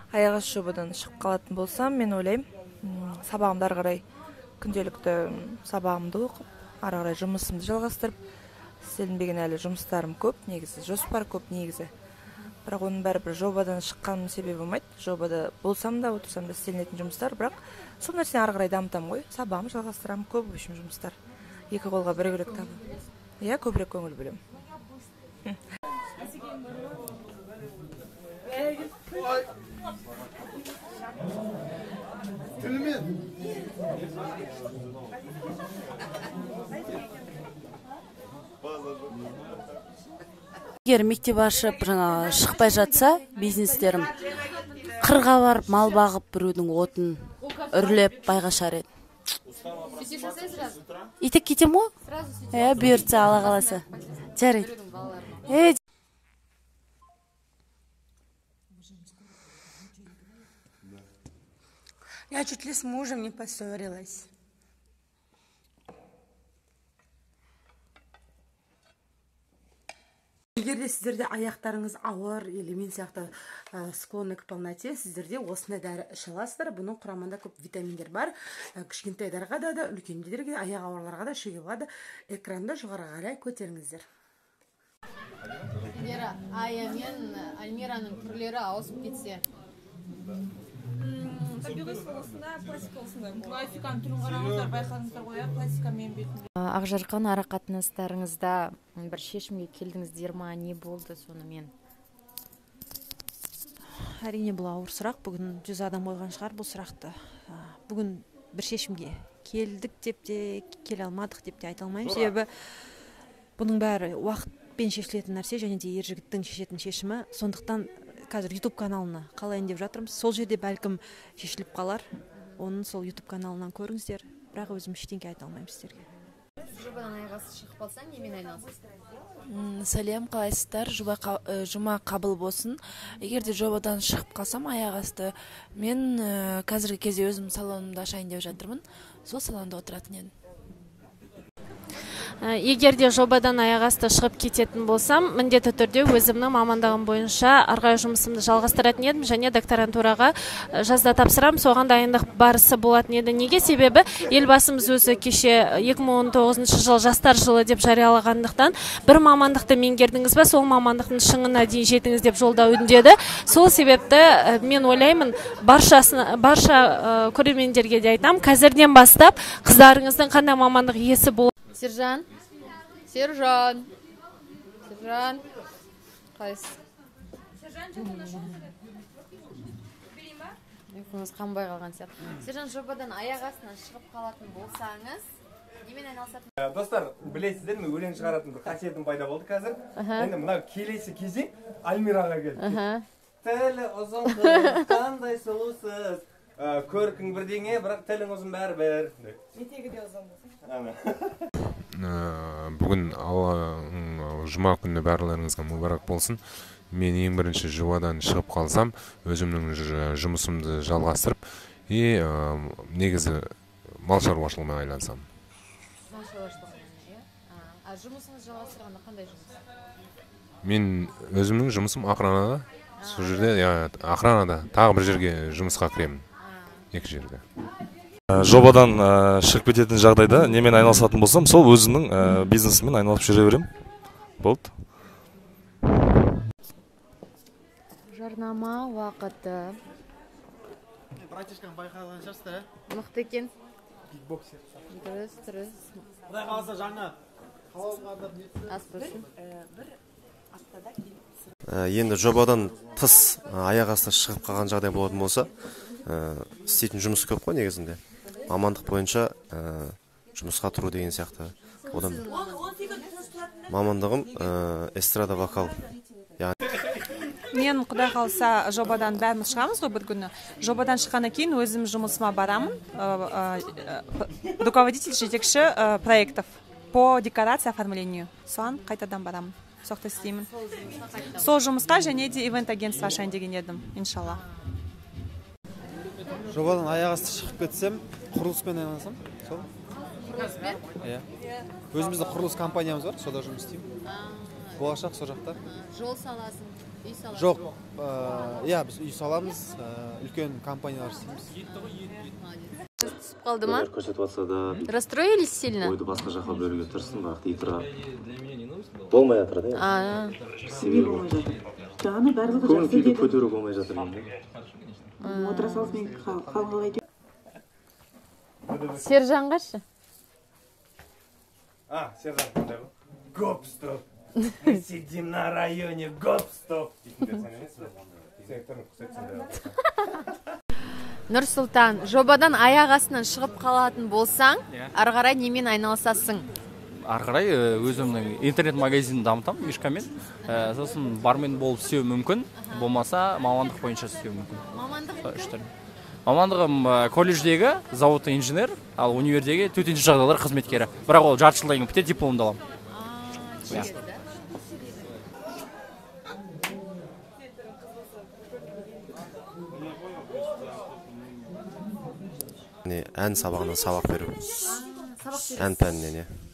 Аяқ асты жобадан шығып қалатын болсам, мен ойлаймын, сабағымды ары қарай, күнделікті сабағымды оқып, ары қарай жұмысымды жалғастырып, істелінбеген әлі жұмыстарым көп, негізі жоспар көп негізі. Бірақ оның бәрі бір жобадан шыққаным себебі болмайды. Жобада болсам да, отырсам да істелінетін жұмыстар, бірақ сол нәрсені ары қарай дамытамын ғой. Сабағымды жалғастырамын, көп в общем жұмыстар. Екі қолға бір күрек табу. Иә, көбірек көңіл бөлемін. Егер мектеп ашып жаңа шықпай жатса бизнестерім, қырға барып мал бағып біреудің отын үрлеп байға шығар едім. Итек кетем ғой? Иә, бұйыртса, Алла қаласа. Жарайды. Я чуть ли с мужем не поссорилась. Егер де сіздерде аяқтарыңыз ауыр или мен сияқты склонны к полноте, сіздерде осындай дәрі іше аласыздар. Бұның құрамында көп витаминдер бар. Кішкентайларға да, үлкендерге, аяқ ауырларға да ішуге болады. Экранды жоғары қарай көтеріңіздер. Вера, Ая мен Альмираның түрлері ауысып кетсе. Табиғи болсын да, пластика болсын да. Пластиканың түрін қараңыздар, байқадыңыздар ғой, пластика менің бетімде. Ақжарқын, ара қатынастарыңызда бір шешімге келдіңіздер ма, не болды сонымен? Әрине, бұл ауыр сұрақ. Бүгін 100 адам қойған шығар бұл сұрақты. Бүгін бір шешімге келдік деп те, келе алмадық деп те айта алмаймын. Себебі бұның бәрі уақытпен шешілетін нәрсе және де ер жігіттің шешетін шешімі. Сондықтан қазір YouTube каналына қалайын деп жатырмыз. Сол жерде бәлкім шешіліп қалар. Оның сол YouTube каналынан көріңіздер. Бірақ өзім ештеңе айта алмаймын сіздерге. Жобадан аяқ асты шығып қалсаң, немен айналысасың? Сәлем, қалайсыздар? Жұма қабыл болсын. Егер де жобадан шығып қалсам аяқ асты, мен қазіргі кезде өзім салонымды ашайын деп жатырмын. Сол салонда отыратын едім. Егер де жобадан аяқ асты шығып кететін болсам, міндетті түрде өзімнің мамандығым бойынша ары қарай жұмысымды жалғастыратын едім және докторантураға жазда тапсырам, соған дайындық барысы болатын еді. Неге? Себебі Елбасымыз өзі кеше 2019 жыл жастар жылы деп жариялағандықтан, бір мамандықты меңгердіңіз ба, сол мамандықтың шыңына дейін жетіңіз деп жолдау үндеді. Сол себепті мен ойлаймын, барша көрермендерге де айтам, қазірден бастап қыздарыңыздың қандай мамандық иесі бол. Сержан, Сержан, Сержан, қалайсыз? Сержан, что-то нашел? Берейін ба? Ұйқыңыз қанбай қалған сияқты. Сержан, жобадан аяқ астынан шығып қалатын болсаңыз, немен айналысатын? Достар, білесіздер ме, өлең шығаратын бір қасиетім пайда болды қазір. Енді мына келесі кезең Альмираға келді. Тілі ұзын қыз, қандай сұлусыз. Көркің бірдеңе, бірақ тілің ұзын бәрібір. Етегі де ұзын болсын. Бүгін жұма күні барларыңызға мүбәрак болсын. Мен ең бірінші жобадан шығып қалсам, өзімнің жұмысымды жалғастырып, негізі мал шаруашылығымен айналысамын. Мал шаруашылығымен, иә? А жұмысыңыз жалғастырғанда қандай жұмыс? Мен өзімнің жұмысым охранада. Сол жерде, охранада тағы бір жерге жұмысқа кіремін. Екі жерге. Жобадан шығып кететін жағдайда немен айналысатын болсам, сол өзімнің бизнесіммен айналысып жүре беремін. Болды. Жарнама уақыты. Братишканы байқаған шығарсыздар, ә? Мықты екен. Бикбоксер. Дұрыс, дұрыс. Құдай қаласа жаңа халалға арнап не Ас болсын. Енді жобадан тыс аяқ асты шығып қалған жағдай болатын болса, істейтін жұмыс көп қой негізінде. Мамандық бойынша жұмысқа тұру деген сияқты. Одан мамандығым эстрада вокал. Мен Құдай қалса жобадан бәріміз шығамыз ғой бір күні. Жобадан шыққаннан кейін өзім жұмысыма барамын. Руководитель, жетекші проектов по декорации оформлению. Соған қайтадан барамын. Соқты істеймін. Сол жұмысқа және де ивент агентство ашайын деген едім, иншалла. Жобадан аяқ асты шығып кетсем, құрылыспен айналысам, сол. Құрылыспен? Иә. Өзіміздің құрылыс компаниямыз бар, сонда жұмыс істеймін. Болашақ сол жақта. Жол саласың. Жоқ, иә, біз үй саламыз, үлкен компаниялар істейміз. Түсіп қалды ма? Көрсетіп жатса да, Расстроились сильно? Ойды басқа жаққа бөлуге тырыстым, бірақ дей тұра болмай жатыр да. Себебі болмай жатыр? Жаңа барлығы көңіл жақсы күйді деді. Көтеру болмай жатыр менде. Отыра салысымен қалай? Сержанға ше? А, Сержан қандай ғой? Гоп, стоп. Мы сидим на районе, гоп, стоп. Дейтіндер сен емес пе? Сен түрің ұқсайды сондай. Нұрсұлтан, жобадан аяқ астынан шығып қалатын болсаң, Иә. Ары қарай немен айналысасың? Ары қарай өзімнің интернет магазинін дамытамын Мишкамен. Сосын бармен болып істеуім мүмкін, болмаса мамандық бойынша істеуім мүмкін. Мамандық? Үш түрлі. Мамандығым колледждегі зауытты инженер, ал универдегі төтенше жағдайлар қызметкері. Бірақ ол жарты жылдан кейін бітеді, дипломды аламын. Иә. Не, ән сабағынан сабақ беру. Сабақ бересіз? Ән пәнінен, иә.